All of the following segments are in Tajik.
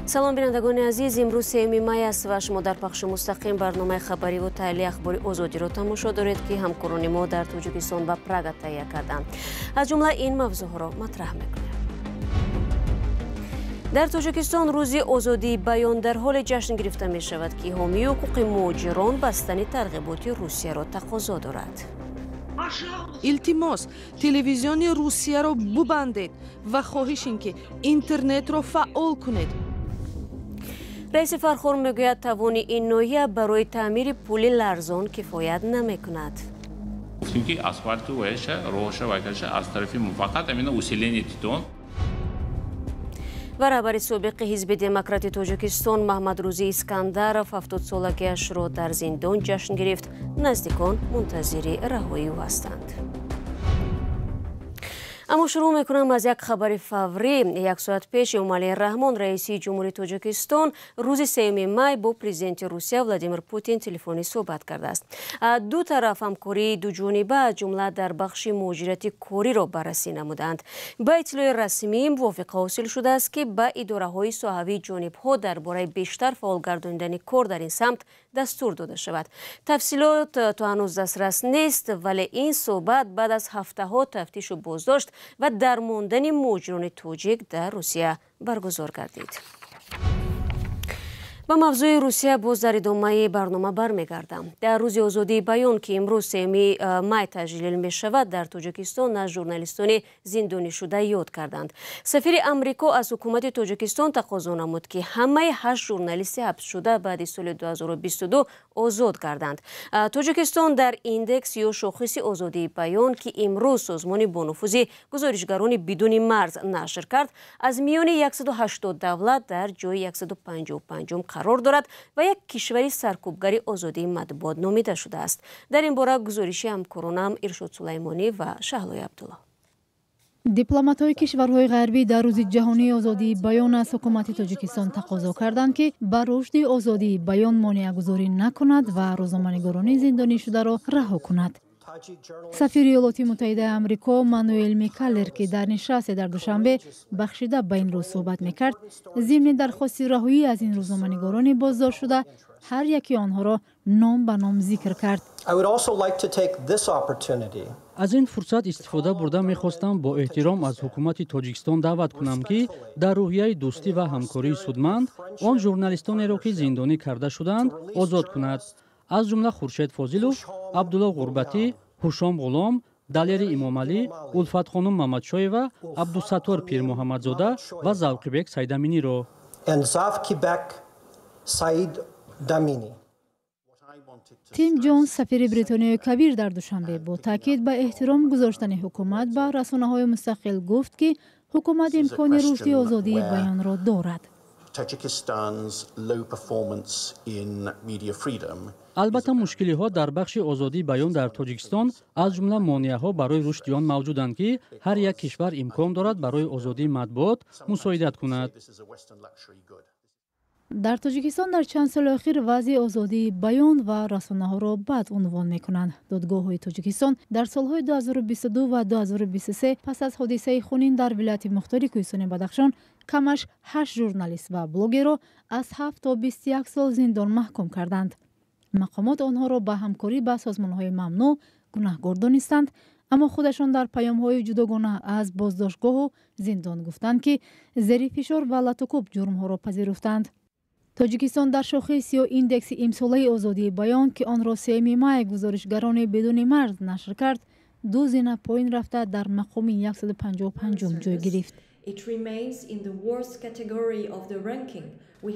Салом, бинандагони азиз. Имрӯз 3 май аст ва шумо дар пахши мустақим барномаи хабариву таҳлили Ахбори Озодиро тамошо доред, ки ҳамкорони мо дар Тоҷикистон ва Прага таҳия карданд. Аз ҷумла ин мавзӯъҳоро матраҳ мекунем. Дар Тоҷикистон Рӯзи озодии баён дар ҳоле ҷашн гирифта мешавад, ки ҳомии ҳуқуқи муҳоҷирон бастани тарғиботи Русияро тақозо дорад. Илтимос, телевизиони Русияро бубандед ва хоҳиш ин ки интернетро фаъол кунед. Раиси Фархор мегӯяд, тавони ин ноҳия барои таъмири пули ларзон кифоят намекунад. Гуфтем, ки асфальту ваяша, роҳша, вайкаша аз тарафи муваққат амина усиление титон. Ва раҳбари собиқи Ҳизби Демократи Тоҷикистон Маҳмадрӯзӣ Искандаров 70-солагиашро дар зиндон ҷашн гирифт. Наздикон мунтазири раҳоии ӯ ҳастанд. Аммо шурӯъ мекунам аз як хабари фаврӣ. Як соат пеш Эмомалӣ Раҳмон, раиси ҷумҳури Тоҷикистон, рӯзи 3 май бо президенти Русия Владимир Путин телефонӣ суҳбат кардааст. Ду тараф ҳамкории дуҷониба, аз ҷумла дар бахши муҳоҷирати кориро баррасӣ намуданд. Ба иттилои расмӣ, мувофиқа ҳосил шудааст, ки ба идораҳои соҳавии ҷонибҳо дар бораи бештар фаъол гардонидани кор дар ин самт дастур дода шавад. Тафсилот то ҳанӯз дастрас нест, вале ин суҳбат баъд аз ҳафтаҳо тафтишу боздошт ва дармондани муҳоҷирони тоҷик дар Русия баргузор гардид. Ба мавзӯи Русия боз дар идомаи барнома бармегардам. Дар Рӯзи озодии баён, ки имрӯз 3 май таҷлил мешавад, дар Тоҷикистон аз журналистони зиндонишуда ёд карданд. Сафири Амрико аз ҳукумати Тоҷикистон тақозо намуд, ки ҳамаи ҳашт журналисти ҳабсшуда баъди соли 2022 озод гарданд. Тоҷикистон дар индекс ё шохиси озодии баён, ки имрӯз созмони бонуфузи Гузоришгарони бидуни марз нашр кард, аз миёни 180 давлат дар ҷои 155 қарор дорад ва як кишвари саркӯбгари озодии матбуот номида шудааст. Дар ин бора гузориши ҳамкоронам Иршод Сулаймонӣ ва Шаҳлои Абдулло. Дипломатҳои кишварҳои ғарбӣ дар Рӯзи ҷаҳонии озодии баён аз ҳукумати Тоҷикистон тақозо карданд, ки ба рушди озодии баён монеагузорӣ накунад ва рӯзноманигорони зиндонишударо раҳо кунад. Сафири Иёлоти Муттаҳидаи Амрико Мануэл Микалер, ки дар нишасте дар Душанбе бахшида ба ин рӯз суҳбат мекард, зимни дархости раҳоӣ аз ин рӯзноманигорони боздоштшуда ҳар яки онҳоро ном ба ном зикр кард. Аз ин фурсат истифода бурда, мехостам бо эҳтиром аз ҳукумати Тоҷикистон даъват кунам, ки дар рӯҳияи дӯстӣ ва ҳамкории судманд он журналистонеро, ки зиндонӣ карда шудаанд, озод кунад, аз ҷумла Хуршед Фозилов, Абдулло Ғурбатӣ, Ҳушом Ғулом, Далери Имомалӣ, Улфатхонум Мамадшоева, Абдусаттор Пирмуҳаммадзода ва Завқибек Сайдаминиро. Тим Ҷонс, сафири Бритониёи Кабир дар Душанбе, бо таъкид ба эҳтиром гузоштани ҳукумат ба расонаҳои мустақил гуфт, ки ҳукумат имкони рушди озодии баёнро дорад. Tajikistan's low performance in media freedom. Албатта, мушкилиҳо дар бахши озодии баён дар Тоҷикистон, аз ҷумла монеаҳо барои рушди он мавҷуданд, ки ҳар як кишвар имкон дорад барои озодии матбуот мусоидат кунад. Дар Тоҷикистон дар чанд соли охир вазъи озодии баён ва расонаҳоро бад унвон мекунанд. Додгоҳҳои Тоҷикистон дар солҳои 2022 ва 2023 пас аз ҳодисаи хунин дар вилояти мухтори Кӯҳистони Бадахшон камаш ҳашт журналист ва блогерро аз 7 то 21 сол зиндон маҳкум карданд. Мақомот онҳоро ба ҳамкорӣ ба созмонҳои мамнӯъ гунаҳгор донистанд, аммо худашон дар паёмҳои ҷудогона аз боздоштгоҳу зиндон гуфтанд, ки зери фишор ва латукӯб ҷурмҳоро пазируфтанд. Тоҷикистон дар шохис ё индекси имсолаи озодии баён, ки онро 3 май Гузоришгарони бидуни марз нашр кард, ду зина поин рафта, дар мақоми 155-ум ҷой гирифт.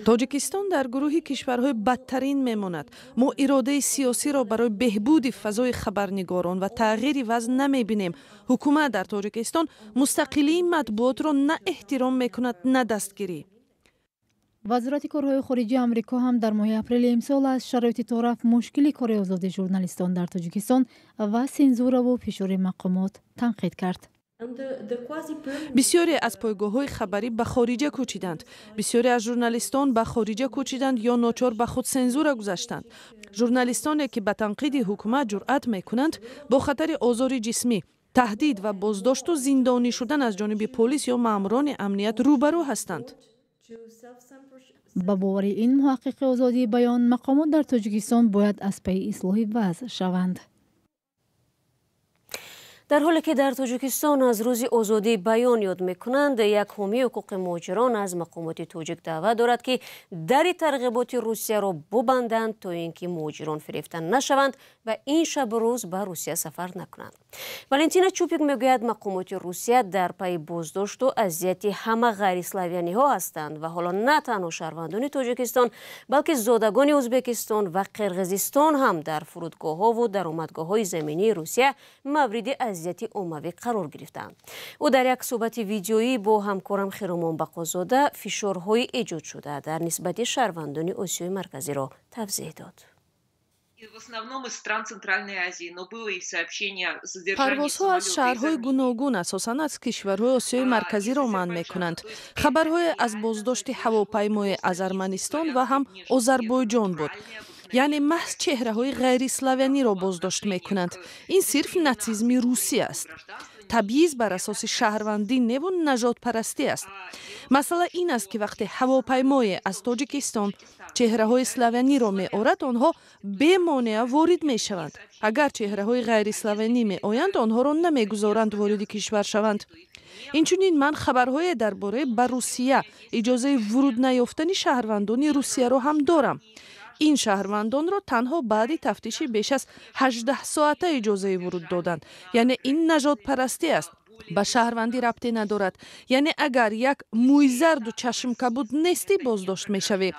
Тоҷикистон дар гурӯҳи кишварҳои бадтарин мемонад. Мо иродаи сиёсиро барои беҳбуди фазои хабарнигорон ва тағйири вазъ намебинем. Ҳукумат дар Тоҷикистон мустақилии матбуотро на эҳтиром мекунад, на дастгирӣ. Вазорати корҳои хориҷии Амрико ҳам дар моҳи апрели имсол аз шароити торафт мушкили кори озоди журналистон дар Тоҷикистон ва сензураву фишори мақомот танқид кард. Бисёре аз пойгоҳҳои хабарӣ ба хориҷа кӯчиданд, бисёре аз журналистон ба хориҷа кӯчиданд ё ночор ба худсензура гузаштанд. Журналистоне, ки ба танқиди ҳукумат ҷуръат мекунанд, бо хатари озори ҷисмӣ, таҳдид ва боздошту зиндонӣ шудан аз ҷониби полис ё маъмурони амният рӯбарӯ ҳастанд. Ба бовари ин муҳаққиқи озодии баён, мақомот дар Тоҷикистон бояд аз пайи ислоҳи вазъ шаванд. Дар ҳоле ки дар Тоҷикистон аз рӯзи озодии баён ёд мекунанд, як ҳомии ҳуқуқи муҳоҷирон аз мақомоти тоҷик даъват дорад, ки дари тарғиботи Русияро бубанданд, то ин ки муҳоҷирон фирефта нашаванд ва ин шабу рӯз ба Русия сафар накунанд. Валентина Чупик мегӯяд, мақомоти Русия дар пайи боздошту азияти ҳама ғайриславяниҳо ҳастанд ва ҳоло на танҳо шаҳрвандони Тоҷикистон, балки зодагони Ӯзбекистон ва Қирғизистон ҳам дар фурудгоҳҳову даромадгоҳҳои заминии Русия мавриди азияти оммавӣ қарор гирифтаанд. Ӯ дар як суҳбати видеоӣ бо ҳамкорам Хиромон Бақозода фишорҳои эҷодшуда дар нисбати шаҳрвандони Осиёи Марказиро тавзеҳ дод. Парвозҳо аз шаҳрҳои гуногун, асосан аз кишварҳои Осиёи Марказиро манъ мекунанд. Хабарҳое аз боздошти ҳавопаймои аз Арманистон ва ҳам Озарбойҷон буд. Яъне маҳз чеҳраҳои ғайриславяниро боздошт мекунанд. Ин сирф натсизми русӣ аст. Табъиз бар асоси шаҳрвандӣ неву нажодпарастӣ аст. Масъала ин аст, ки вақте ҳавопаймое аз Тоҷикистон чеҳраҳои славяниро меорад, онҳо бемонеа ворид мешаванд. Агар чеҳраҳои ғайриславянӣ меоянд, онҳоро намегузоранд вориди кишвар шаванд. Инчунин ман хабарҳое дар бораи ба Русия иҷозаи вуруд наёфтани шаҳрвандони Русияро ҳам дорам. Ин шаҳрвандонро танҳо баъди тафтиши беш аз 18 соата иҷозаи вуруд доданд. Яъне ин нажодпарастӣ аст, ба шаҳрвандӣ рабте надорад. Яъне агар як мӯйзарду чашмкабуд нестӣ, боздошт мешавӣ.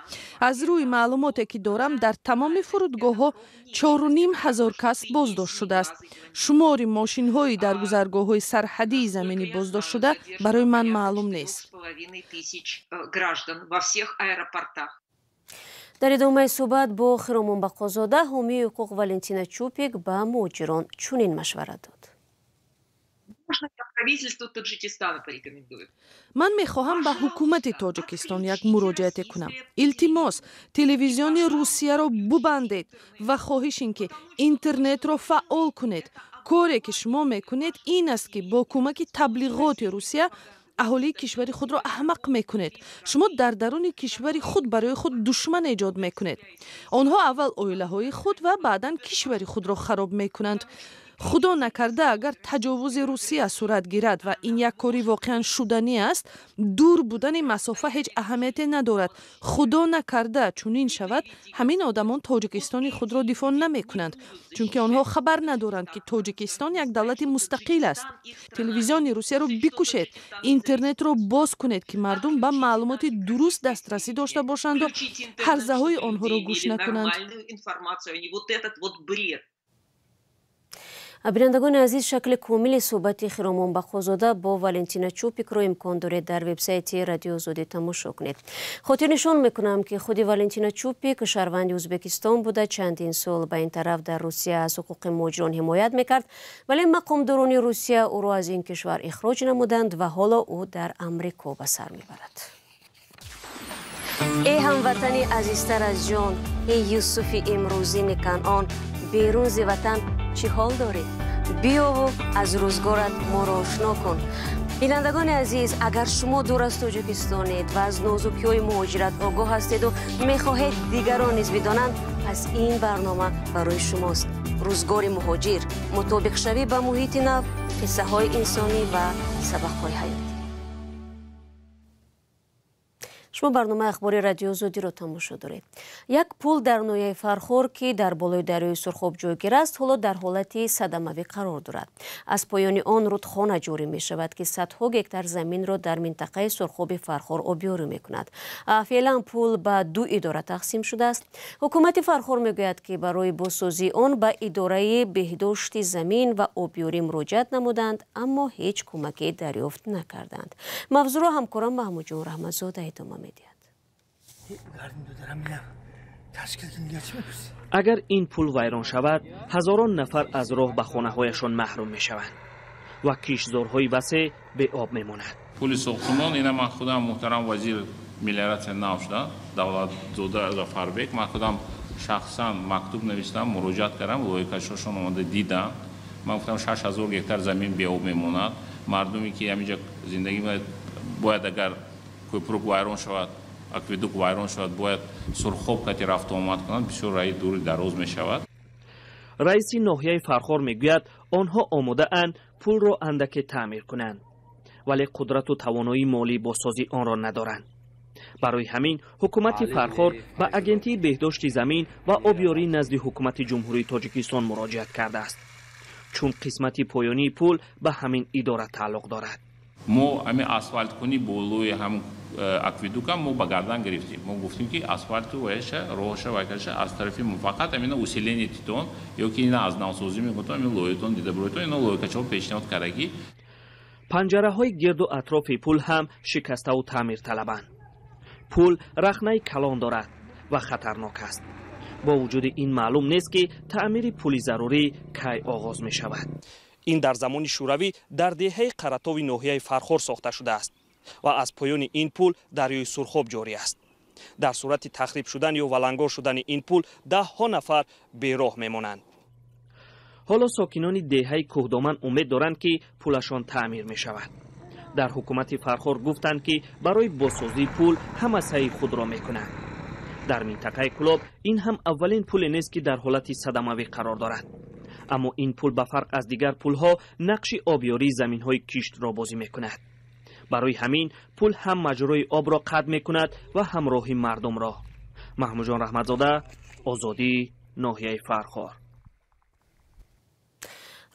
Аз рӯи маълумоте ки дорам, дар тамоми фурудгоҳҳо 4500 кас боздошт шудааст. Шумори мошинҳои дар гузаргоҳҳои сарҳадии заминӣ боздоштшуда барои ман маълум нест. Дар идомаи суҳбат бо Хиромон Бақозода, ҳомии ҳуқуқ Валентина Чупик ба муҳоҷирон чунин машварат дод. Ман мехоҳам ба ҳукумати Тоҷикистон як муроҷиате кунам. Илтимос, телевизиони Русияро бубандед ва хоҳиш ин ки интернетро фаъол кунед. Коре ки шумо мекунед ин аст, ки бо кӯмаки таблиғоти Русия аҳолии кишвари худро аҳмақ мекунед. Шумо дар даруни кишвари худ барои худ душман эҷод мекунед. Онҳо аввал оилаҳои худ ва баъдан кишвари худро хароб мекунанд. Худо накарда, агар таҷовузи Русия сурат гирад ва ин як кори воқеан шуданӣ аст, дур будани масофа ҳеҷ аҳамияте надорад. Худо накарда чунин шавад, ҳамин одамон Тоҷикистони худро дифоъ намекунанд, чунки онҳо хабар надоранд, ки Тоҷикистон як давлати мустақил аст. Телевизиони Русияро бикушед, интернетро боз кунед, ки мардум ба маълумоти дуруст дастрасӣ дошта бошанду ҳарзаҳои онҳоро гӯш накунанд. Бинандагони азиз, шакли комили суҳбати Хиромон Бақозода бо Валентина Чупикро имкон доред дар вебсайти Радио Озодӣ тамошо кунед. Хотирнишон мекунам, ки худи Валентина Чупик шаҳрванди Ӯзбекистон буда, чандин сол ба ин тараф дар Русия аз ҳуқуқи муҳоҷирон ҳимоят мекард, вале мақомдорони Русия ӯро аз ин кишвар ихроҷ намуданд ва ҳоло ӯ дар Амрико ба сар мебарад. Эй ҳамватани азизтар аз ҷон, эй Юсуфи имрӯзини Канъон, берун зи ватан чӣ ҳол дорӣ? Биёву аз рӯзгорат моро ошно кун. Бинандагони азиз, агар шумо дур аз Тоҷикистонед ва аз нозукиҳои муҳоҷират огоҳ ҳастеду мехоҳед дигарон низ бидонанд, пас ин барнома барои шумост. Рӯзгори муҳоҷир, мутобиқшавӣ ба муҳити нав, қиссаҳои инсонӣ ва сабақҳои ҳаёт. Шумо барномаи ахбори Радио Озодиро тамошо доред. Як пул дар ноҳияи Фархор, ки дар болои дарёи Сурхоб ҷойгир аст, ҳоло дар ҳолати садамавӣ қарор дорад. Аз поёни он рудхона ҷорӣ мешавад, ки садҳо гектар заминро дар минтақаи Сурхоби Фархор обёрӣ мекунад. Феълан пул ба ду идора тақсим шудааст. Ҳукумати Фархор мегӯяд, ки барои бозсозии он ба идораи беҳдошти замин ва обёрӣ муроҷиат намуданд, аммо ҳеҷ кӯмаке дарёфт накарданд. Мавзӯъро ҳамкорам Маҳмудҷон Раҳматзода идома медиҳад. Агар ин пул вайрон шавад, ҳазорон нафар аз роҳ ба хонаҳояшон маҳрум мешаванд ва киштзорҳои васеъ беоб мемонад. Пули сохтмон ина ман худам муҳтарам вазир мелиоратсия нав шуда, Давлатзода Зафарбек, ман худам шахсан мактуб навиштам, муроҷиат кардам, лоиҳакашошон омада дидам. Ман гуфтам 6000 гектар замин беоб мемонад. Мардуме ки ҳаминҷа зиндагӣ бояд, агар кӯпрук вайрон шавад, Акведук вайрон шавад, бояд Сурхоб кати рафту омад кунанд, бисёр раҳи дури дароз мешавад. Раиси ноҳияи Фархор мегӯяд, онҳо омодаанд пулро андаке таъмир кунанд, вале қудрату тавоноии молии бозсозии онро надоранд. Барои ҳамин ҳукумати Фархор ба Агентии беҳдошти замин ва обёрии назди ҳукумати Ҷумҳурии Тоҷикистон муроҷиат кардааст, чун қисмати поёнии пул ба ҳамин идора тааллуқ дорад. Мо ҳамин асфалткунӣ болои ҳам акведукам мо ба гардан гирифтем. Мо гуфтем, ки асфалту ваяша, роҳша, вайкаша аз тарафи мо, фақат ҳамина усиление титон ё ки ина аз навсозӣ мекунтон, ҳамин лоятон дида биройтон, ина лоякачаҳо пешниҳод кардагӣ. Панҷараҳои гирду атрофи пул ҳам шикаставу таъмирталабанд. Пул рахнаи калон дорад ва хатарнок аст. Бо вуҷуди ин маълум нест, ки таъмири пули зарурӣ кай оғоз мешавад. Ин дар замони Шӯравӣ дар деҳаи Қаратови ноҳияи Фархор сохта шудааст ва аз поёни ин пул дарёи Сурхоб ҷорӣ аст. Дар сурати тахриб шудан ё валангор шудани ин пул даҳҳо нафар бероҳ мемонанд. Ҳоло сокинони деҳаи Кӯҳдоман умед доранд, ки пулашон таъмир мешавад. Дар ҳукумати Фархор гуфтанд, ки барои бозсозии пул ҳама саъи худро мекунанд. Дар минтақаи Кӯлоб ин ҳам аввалин пуле нест, ки дар ҳолати садамавӣ қарор дорад. Аммо ин пул ба фарқ аз дигар пулҳо нақши обёрии заминҳои киштро бозӣ мекунад. Барои ҳамин пул ҳам маҷрои обро қатъ мекунад ва ҳам роҳи мардумро. Маҳмудҷон Раҳматзода, Озодӣ, ноҳияи Фархор.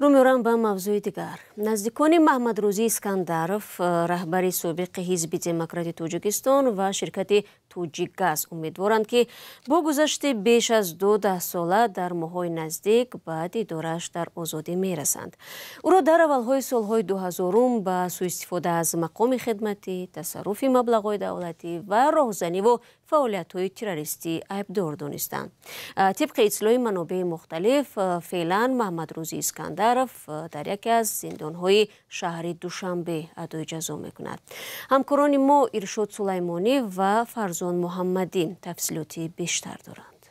Рӯ меорам ба мавзӯи дигар. Наздикони Маҳмадрӯзӣ Искандаров, раҳбари собиқи Ҳизби Демократи Тоҷикистон ва ширкати Тоҷикгаз, умедворанд, ки бо гузашти беш аз 2 даҳсола дар моҳҳои наздик ба дидораш дар озодӣ мерасанд. Ӯро дар аввалҳои солҳои 2000 ба сӯистифода аз мақоми хидматӣ, тасарруфи маблағҳои давлатӣ ва роҳзаниву фаъолиятҳои террористӣ айбдор донистанд. Тибқи иттилои манобеи мухталиф, феълан Маҳмадрӯзӣ Искандаров дар яке аз зиндонҳои шаҳри Душанбе адои ҷазо мекунад. Ҳамкорони мо Иршод Сулаймонӣ ва Фарзон Муҳаммадӣ тафсилоти бештар доранд.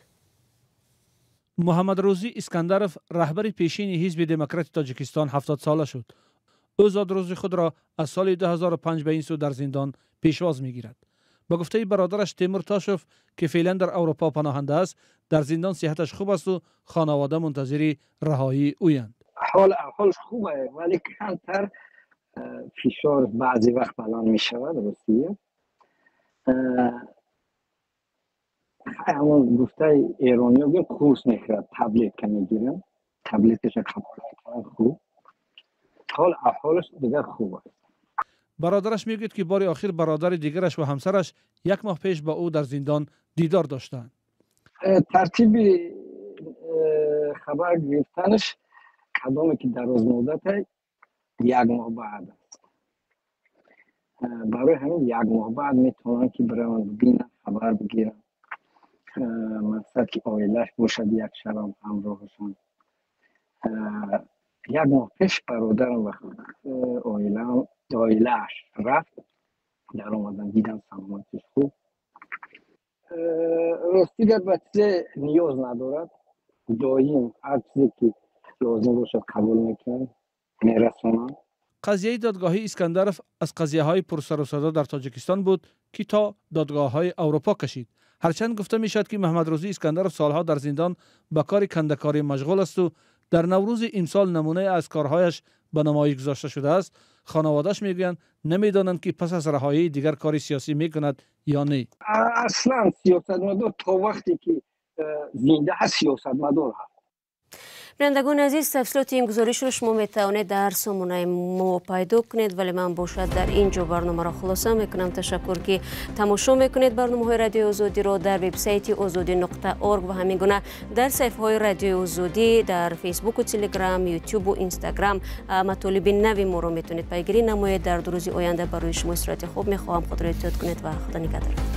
Муҳаммадрӯзӣ Искандаров, раҳбари пешини Ҳизби Демократи Тоҷикистон, 70 сола шуд. Ӯ зодрӯзи худро аз соли 2005 ба ин сӯ дар зиндон пешвоз мегирад. Ба гуфтаи бародараш Темур Тошев, ки феълан дар Аврупо паноҳанда аст, дар зиндон сиҳаташ хуб асту хонавода мунтазири раҳоии ӯянд. Ҳолш хубе, вале камтар фишор баъзе вақт баланд мешавад. Ростия, ҳамон гуфтаи эрониё гӯем, курс мехӯрад, таблетка мегирам, таблеткаша қабул мекунад. Хуб, ҳол аҳволаш дигар хуб аст. Бародараш мегӯяд, ки бори охир бародари дигараш ва ҳамсараш як моҳ пеш ба ӯ дар зиндон дидор доштанд. Тартиби хабар гирифтанаш, кадоме ки дарозмуддате, як моҳ баъд аст. Барои ҳамин як моҳ баъд метавонанд, ки бираванд, бибинанд, хабар бигиранд. Мақсад, ки оилаш бошад, як шабам ҳамроҳашон. Як моҳ пеш бародарам ва оилаам, оилааш рафт, даромадан, дидам, саломатиш хуб. Рости гап, ба чизе ниёз надорад. Доим ҳар чизе ки лозим бошад, қабул мекунанд, мерасонанд. Қазияи додгоҳии Искандаров аз қазияҳои пурсарусадо дар Тоҷикистон буд, ки то додгоҳҳои Аврупо кашид. Ҳарчанд гуфта мешавад, ки Маҳмадрӯзӣ Искандаров солҳо дар зиндон ба кори кандакорӣ машғул асту дар Наврӯзи имсол намунае аз корҳояш ба намоиш гузошта шудааст, хонаводааш мегӯянд, намедонанд, ки пас аз раҳоии дигар кори сиёсӣ мекунад ё не. Аслан сиёсатмадор то вақте ки зинда ҳаст, сиёсатмадор ҳаст. Бинандагони азиз, тафсилоти ин гузоришро шумо метавонед дар сомонаи мо пайдо кунед, вале ман бошад дар ин ҷо барномаро хулоса мекунам. Ташаккур, ки тамошо мекунед барномаҳои Радиои Озодиро дар вебсайти озодӣ.org ва ҳамин гуна дар саҳифаҳои Радиои Озодӣ дар Фейсбуку, Телеграм, Ютубу Инстаграм. Матолиби нави моро метавонед пайгирӣ намоед. Дар 2 рӯзи оянда барои шумо истироҳати хуб мехоҳам. Худро эҳтиёт кунед ва Худо нигаҳдор.